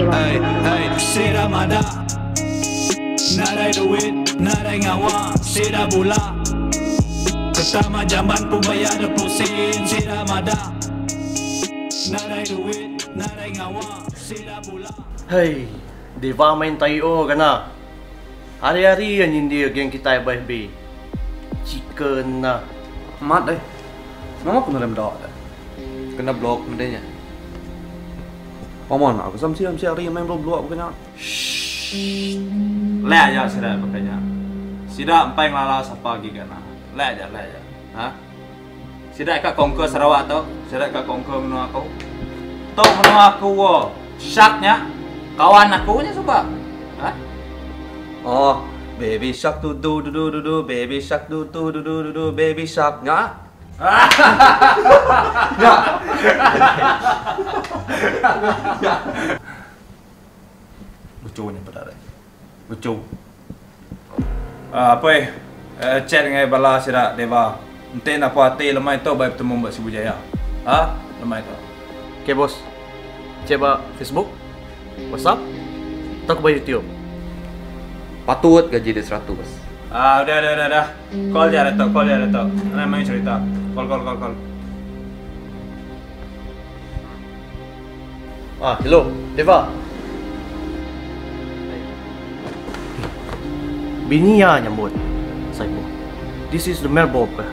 Hey, hey, sida madah Nadai duit, nadai ngawa, sida bula Ketama jamban pun bayar deposit, sida madah Nadai duit, nadai ngawa, sida bula. Hei, Deva main tai o kena. Hari-hari iya nyindir geng kitai ba FB. Chicken nah. Amat deh. Nama ku nadai meda deh. Kena block meda nya. Pama anak aku samsi samsi hari main blok-blok baka nya. Shh. Lek aja sida baka nya. Sida empai ngelala sapa agi gana. Lek aja, lek aja. Ha? Sida ka conquer Sarawak tu, sida ka conquer menua aku. Tu menua aku wo. Shark nya kawan aku nya suba. Ha? Oh, baby shark du du du du du du baby shark du du du du du du baby shark nya. Nya. Nya. Lucu nya peda deh. Lucu. Apoi chat ngagai bala sida Deva enti enda puas ati lemai tu bai betemu ba Sibu Jaya. Ha lemai tu. Okay bos. Chat ba Facebook, WhatsApp tauka ba YouTube. Patut gaji dia 100. Ah udah udah udah dah. Call ja diatu, call ja diatu. Anang mayuh cerita. Call call call call. Ah, hello, Deva. Bini iya nyambut Saipul. This is the mailbox kah?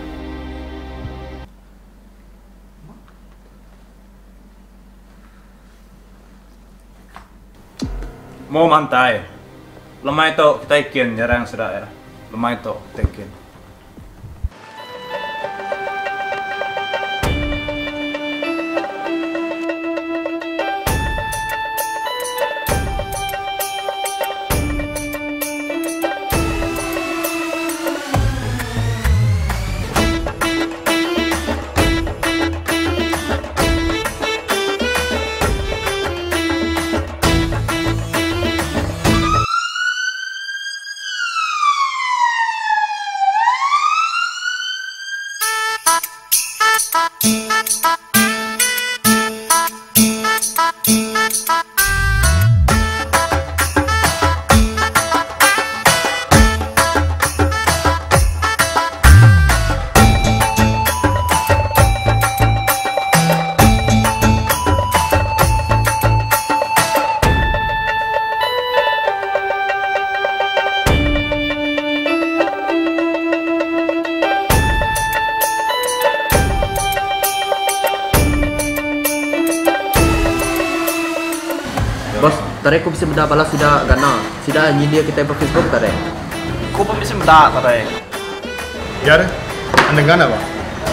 Mo mantai. Lemai tu kitai kin nyerang sida iya. Lemai tu kitai kin. Bos, tadi aku bisi meda bala sida Gana. Sida nyindir kitai ba Facebook tadi. Ku pun bisi meda tadi. Ya deh, enda Gana ba.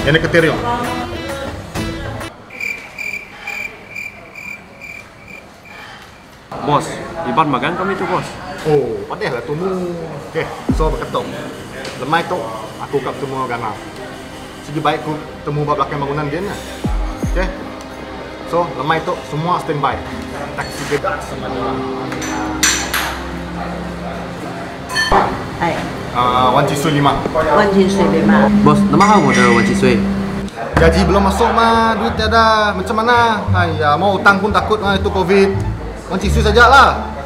Iya nya ketir yong. Bos, Iban magang kami tu bos. Oh, padeh lah tumu. Okey, so baka tu. Lemai tu aku ka betemu enggau Gana. Sigi baik ku temu ba belakang bangunan gin nya. Okey. So, lemai tu semua standby. Taksi gedak semua. Ai. Uh, wan chisui lima. Wan chisui lima. Bos, nama hal order wan chisui? Gaji belum masuk mah, duit tiada. Macam mana? Haiya, mau utang pun takut mah itu COVID. Wan chisui sajalah.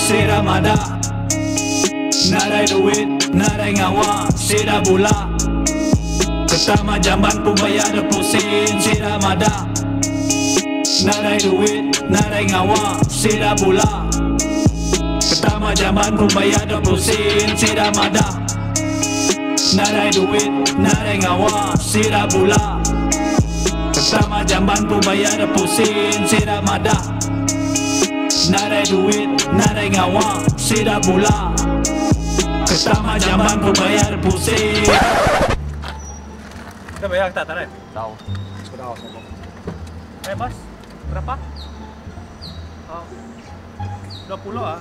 Sida madah Nadai duit, nadai ngawa, sida bula Ketama jamban pun bayar deposit, sida madah Nadai duit, nadai ngawa, sida bula Ketama jamban pun bayar deposit, sida madah Nadai duit, nadai ngawa, sida bula Ketama jamban pun bayar deposit, sida madah Nadai duit, nadai ngawa, sida bula Ketama jamban pun bayar deposit. Kita bayar tak tarik? Tahu. Sudah, sudah. Eh bos, berapa? Oh, 20 ah.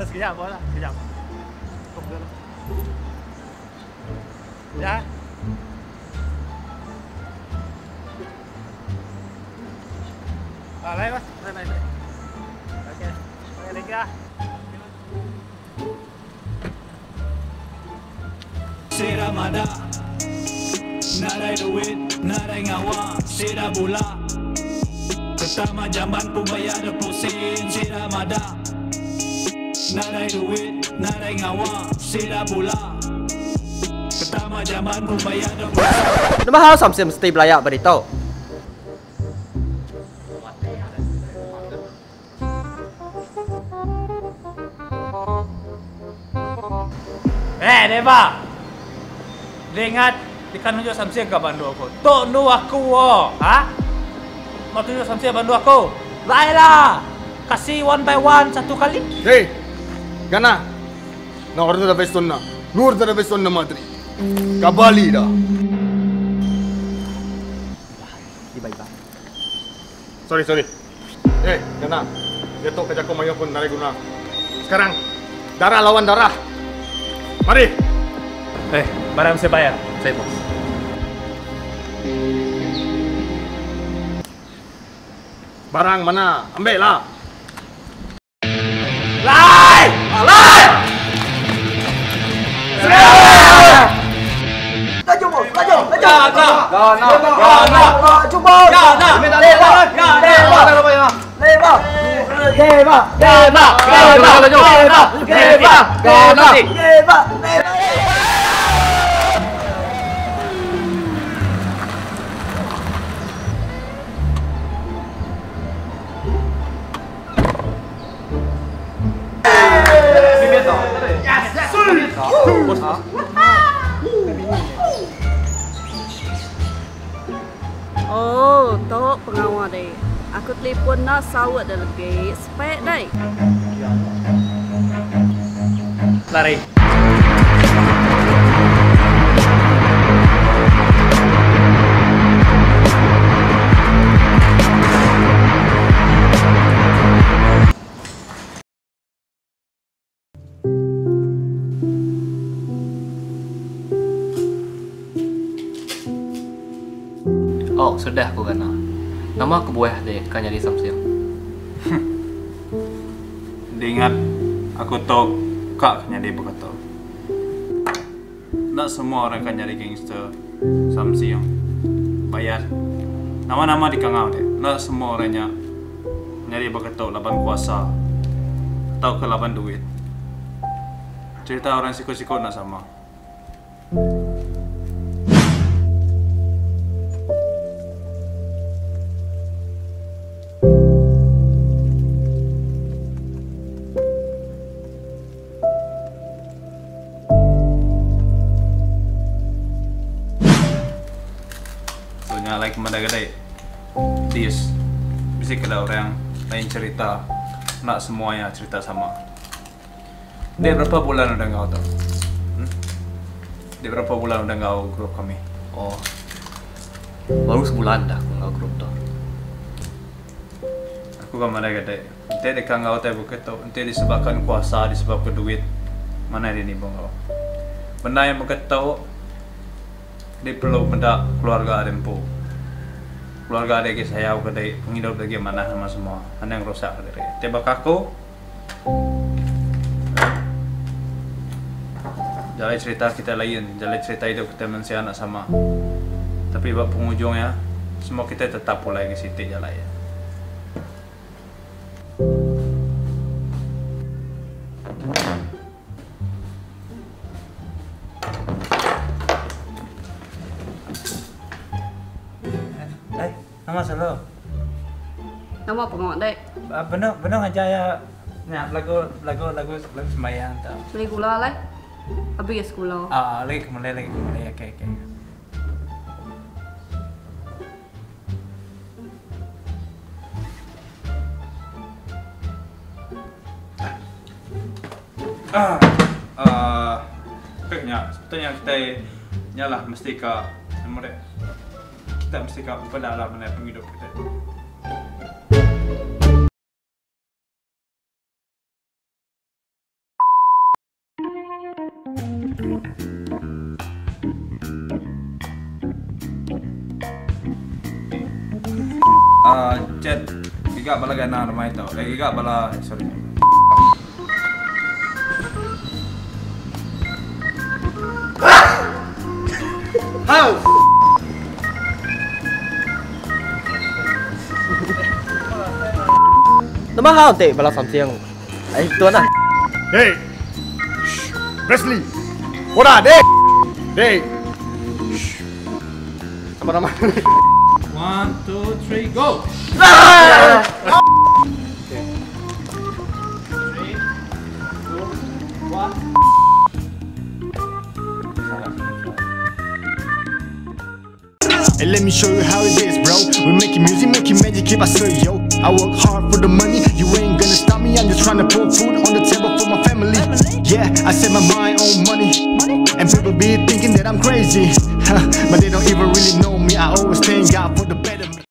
Sekejap bos lah, sekejap. Ya. Ah, lai bos. Lai lai lai. Okey. Okey, thank you ah. Sida mada Nadai duit, nadai ngawa, sida bula Pertama jamban pun bayar deposit, sida mada Nadai duit, nadai ngawa, sida bula Pertama jamban pun bayar deposit. Nama hal samseng mesti belaya ba ditu? Eh, Deva. Dia ingat dia kan nunjuk samseng ke bandu aku. Tok nu aku oh. Ha? Mau tunjuk samseng bandu aku. Lai lah. Kasih one by one satu kali. Hey, Gana. Na order da vesonna. Nur da vesonna madri. Kabali dah. Iba-iba. Sorry, sorry. Eh, Gana. Dia tok kerja kau mayo pun narik guna. Sekarang, darah lawan darah. Mari. Eh, barang saya bayar. Saya bos. Barang mana? Ambil lah. Lai! Lai! Laju bos, laju, laju. Gana! Gana! Gana! Laju bos. Gana! Leba, leba, leba, leba, Gana! Gana! Gana! leba, Gana! leba, leba. Oh, tok pengawal deh. Aku telefon nak sawat dah lagi. Spek deh. Lari. Oh, sudah aku kena. Nama aku buah deh, kan jadi samseng. Dia ingat aku tahu kak kena dia berkata. Tak semua orang kan jadi gangster samseng. Bayar. Nama-nama di kangau deh. Tak semua orangnya nyari berkata laban kuasa atau ke laban duit. Cerita orang sikut-sikut nak sama. Soalnya like mana gadai This Mesti kalau orang lain cerita Nak semuanya cerita sama. Dia berapa bulan udah ngau tau? Dia berapa bulan udah ngau grup kami? Oh, baru sebulan dah aku ngau grup tu. Aku kan mana gadai. Nanti dia ngau tak bukan tau. Nanti disebabkan kuasa, disebabkan duit. Mana dia ni bang kau? Benda yang bukan tau, dia perlu benda keluarga ada empu. Keluarga ada ke saya ke dia penghidup lagi mana sama semua. Mana yang rosak ke dia. Tebak aku. Jalan cerita kita lain, jalan cerita hidup kita manusia anak sama. Tapi bab penghujungnya semua kita tetap pulai ke situ jalan ya. Eh, nama selalu. Nama pengawal deh. Benar, benar aja ya. Ya, lagu, lagu, lagu, lagu sembahyang tau. Beli gula leh. Habis gula. Ah, lagi kembali, lagi kembali. Okey, okey. Keknya, sebetulnya kita nyalah mesti ke kita mesti ke pedalaman penghidup kita. Ah, chat giga bala gana lemai tu. Eh giga bala sorry. How? Nama hal enti bala samsing ai tuan ah. Hey! Shh! Presley! Ora deh! Deh! Shh! Apa nama? One, two, three, go! Three, two, one. Hey, let me show you how it is, bro. We making music, making magic, keep I say, yo. I work hard for the money, you ain't gonna stop me. I'm just trying to put food on the table for my family. Yeah, I set my mind on money, and people be thinking that I'm crazy.